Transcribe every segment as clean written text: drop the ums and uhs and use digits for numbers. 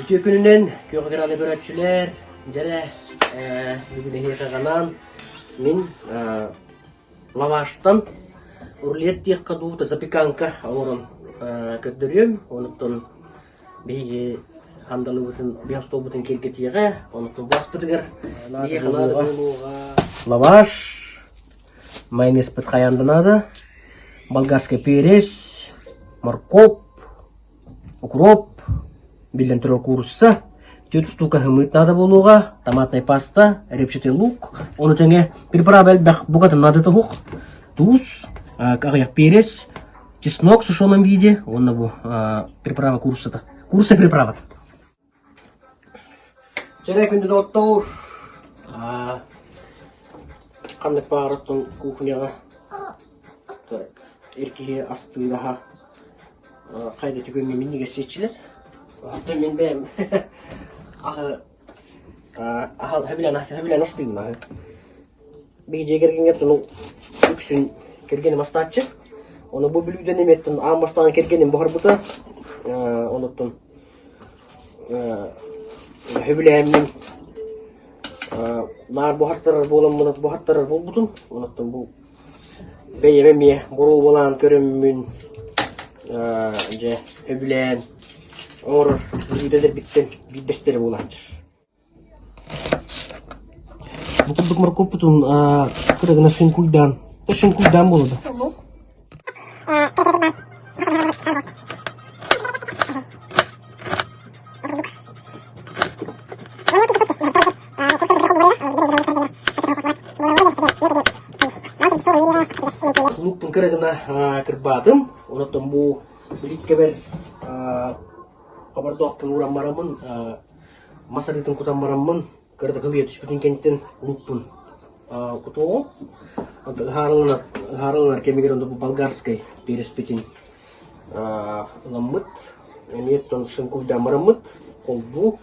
Үтүө күнүнэн күөх экраны көрөөччүлэр, дьэрэ бүгүн эһиэхэ анаан мин лаваштан рулет диэххэ дуу, запеканка оҥорон көрдөрүөм. Онуттан биһиги хандалыбытын, биһи остуолбутун киэргэтиэҕэ, онуттан буаспытыгар биһиэхэ наада буолуоҕа. Лаваш, майонезпыт хайаан да наада, болгарский перец, моркоп, укроп, биллэн турар куурусса, түөрт устуука сымыыт наада буолуоҕа, томатная паста, репчатый лук, ону тэҥэ приправа элбэх букатын наадата суох, туус, аҕыйах перец, чеснок в сушеном виде уонна бу приправа кууруссата, куурусса приправата. Чэрэ күндү доҕоттоор, ханнык баҕар оттон кухняҕа эр киһи астыыр аһа хайда түгэҥҥэ минньигэс диэччилэр. Оттон мин бэйэм аһы аһы сөбүлээн астыыбын аһы. Биһиги дьиэ кэргэҥҥэ оттон үксүн кэргэним астааччы. Ону бу бүлүүдэни эмиэ оттон аан бастаан кэргэним буһарбыта. Онуттан сөбүлээммин наар буһартарар буоламмын буһартарар буолбутум. Онуттан бу Бэйэм эмиэ боруобалаан көрөммүн, дьэ, сөбүлээн оҥорор бүлүүдэлэрбиттэн биирдэстэрэ буолааччы. Бу курдук моркуоппутун кыра гына шинкуйдаан, шинкуйдаан буолла да. Луукпун кыра гына кырбаатым. Онон бу биликкэбэр хобордоохпун ууран бараммын, мас арыытын кутан бараммын, кыратык ылыйа түспүтүн кэнниттэн луукпун кутуоҕум. Ыһаарыланар кэмигэр онно бу болгарскай переспитин Ыламмыт, эмиэ оттон шыҥкуйдаан бараммыт, холбуу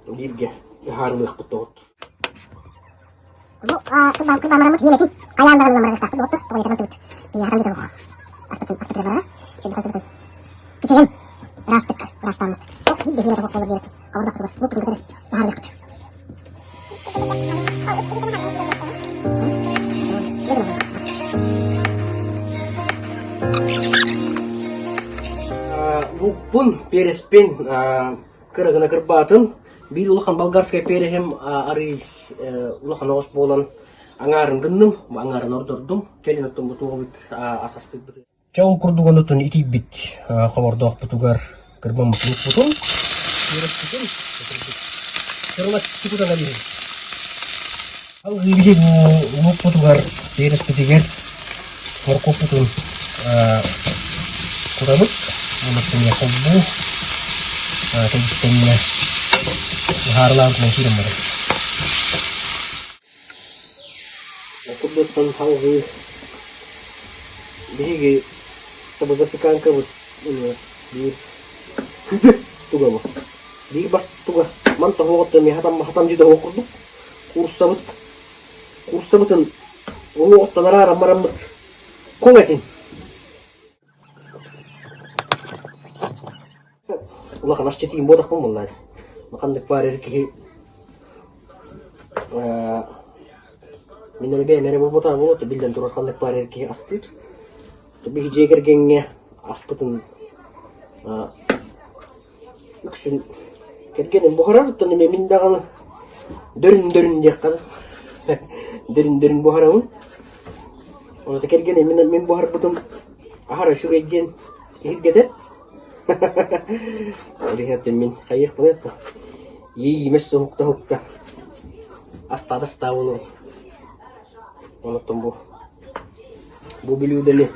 бииргэ ыһаарылыахпыт доҕоттор. Бу кырбааммыт иэмэтин хайаан даҕаны ылан барыахтаахпыт доҕоттор, тоҕо диэтэр мантыбыт биһиэхэ ханна дьолуох аспытын аспытыгар барара, чөйдөхөн кичэйэн ыраастык ыраастааммыт. Биир да иэмэтэ буолар диэбит, хабырдахпытыгар луппутун кытары ыһаарылыахпыт. Луукпун, переспин кыра гына кырбаатым. Биир улахан болгарскай переһим арыый улахан оҕус буолан аҥаарын гынным, аҥаарын ордордум. Кэлин оттон бу туоҕубут ас астыырбыт. Чэ ол курдук онутун итийбит хобордоохпутугар кырбаммытын укпутун, үөрэппитин кырылаччы кутан эбиһин. Алгыы бу луукпутугар, переспитигэр моркуоппутун кутабыт. Онуттан холбуу тэбистэннэ ыһаарылаабытынан киирэн барар. Ол курдуктан салгыы биһиги табазапеканкабыт биир туга бу биир бас туга ман тоһоҕоттон эмиэ хатам хатамдьы тоһоҕо курдук кууруссабыт кууруссабытын уҥуоҕуттан арааран бараммыт куҥ этин Улахан асчытыым буолахпын буоллаҕа дии. Ханнык баар эр киһи мин эрэ бэйэм эрэ буолбатаҕа буолуо, биллэн турар ханнык баар эр киһи астыыр. Биһи дьиэ кэргэҥҥэ аспытын үксүн кэргэним буһарар, оттон эмиэ мин даҕаны дөрүн-дөрүн диэххэ дөрүн-дөрүн буһарабын. Онуоха кэргэним мин, мин буһарбытым аһара үчүгэй диэн киһиргэтэр. Ол иһин мин хайыахпыный оттон иэйиим өссө уһукта-уһукта астаата астаа буолуом. Онуттан бу бу бүлүүдэни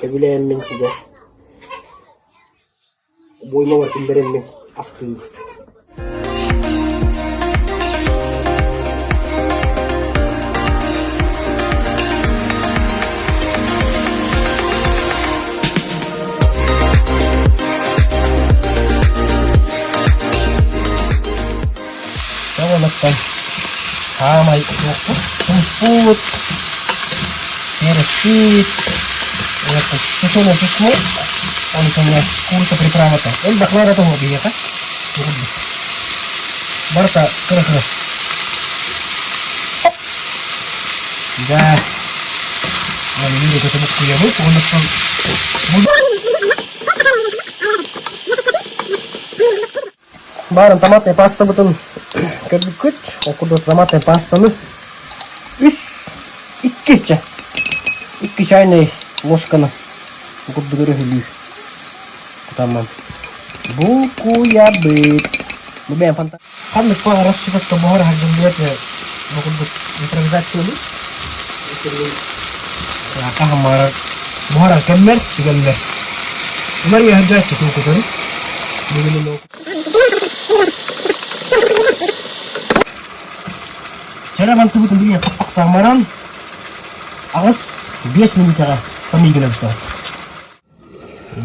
сөбүлээммин дьэ Буоймабар киллэрэммин астыыбын. Дьэ уонаттан хаамай туохпут. Тумпут, перепит, тушеное чеснок, он тэҥэ курица приправата. Элбэх наадата суох биһиэхэ. Барыта кыра-кыра. Да. Аны көтө буккуйабыт, оннуттан Баарын томатнай пастабытын көрбүккүт. Ол курдук томатнай пастаны үс, икки чэ, икки чайнай ложканы бу курдук өрөһүлүү кутаммын. Букуйабыт. Бу бэйэм фонтан. Ханнык баҕарар сыпатта буһар аһардыллыбат бу курдук импровизациялыы. Хаһан буһарар кэммэр, түгэммэр. Уларыйа сылдьааччы куукутун. Чэрэ мантыбытын билиэн хаппахтаан баран, 8-5 мүнүүтэҕэ томигына быстар.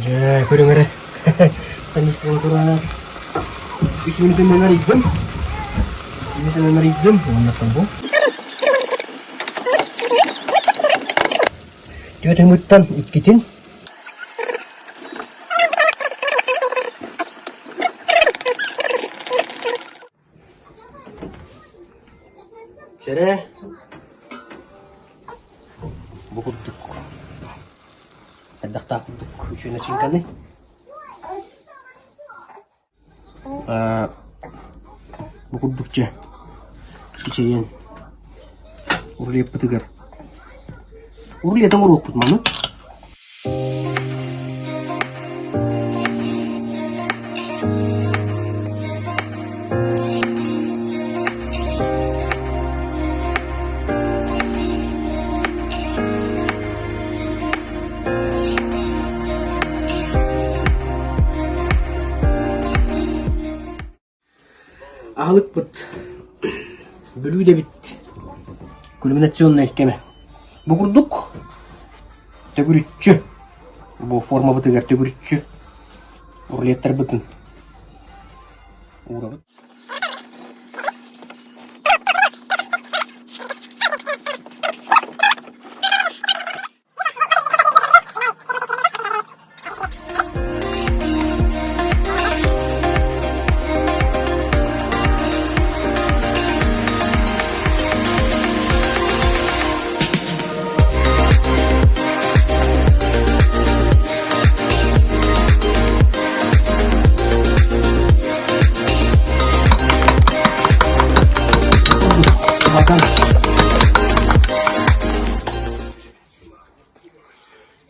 Дьэ, көрүҥ эрэ. Томисынан турар. Үс мүнүүтэнэн арыйдым. Мүнүүтэнэн арыйдым. Уоннаттан бу. Түөтүҥүттэн иккитин Чэрэ бу курдук хайдахтаах курдук үчүгэй начыыҥканы Бу курдук дьэ кичэйэн рулеппытыгар рулет оҥоруохпут маны Аһылыкпыт бүлүүдэбит кульминационнай кэмэ. Бу курдук төгүрүччү бу формабытыгар төгүрүччү рулеттарбытын уурабыт.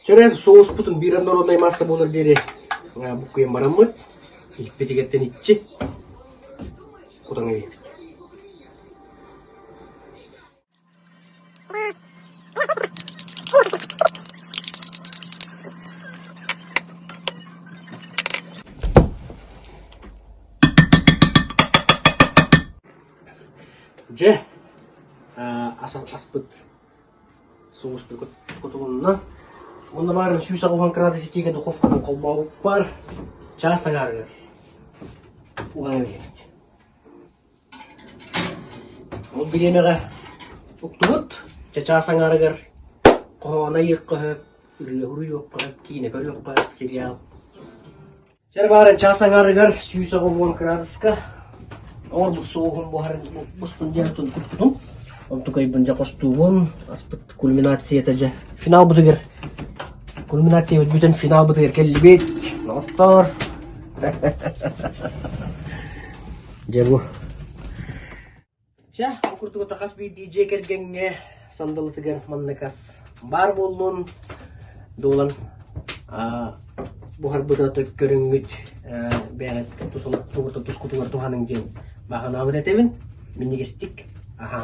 Чөрөк соуспутун биир народнай масса буолар диэри буккуйан бараммыт, иһиппитигэртэн иччи кутан эбиппит. Дьэ, аспыт соуспут кутулунна. Уонна баарын 180 градус итиигэ духовканы холбообуппар чаас аҥаарыгар уган эбит. Ол бириэмэҕэ уктубут, чачаас аҥаарыгар хоһооно ыйыахха сөп, ырыа уруйуохха сөп, киинэ көрүөххэ сөп, сериал. Чэр баарын чаас аҥаарыгар 180 кыраадыска оҥорбут соуһум буһарын буспун диэн куппутум. Онтукайбын дьэ хостуубун, аспыт кульминацията дьэ финалбытыгар кульминациябыт бүтэн финалбытыгар кэллибит. Доҕоттор! Дьэ бу. Чэ, ол курдук хас биирдии дьиэ кэргэҥҥэ сандалытыгар маннык ас баар буоллун, дуолан буһарбыта көрүҥҥүт бэйэҕит тускутугар туһаныҥ диэн баҕанаабын этэбин. Минньигэстик аһаа.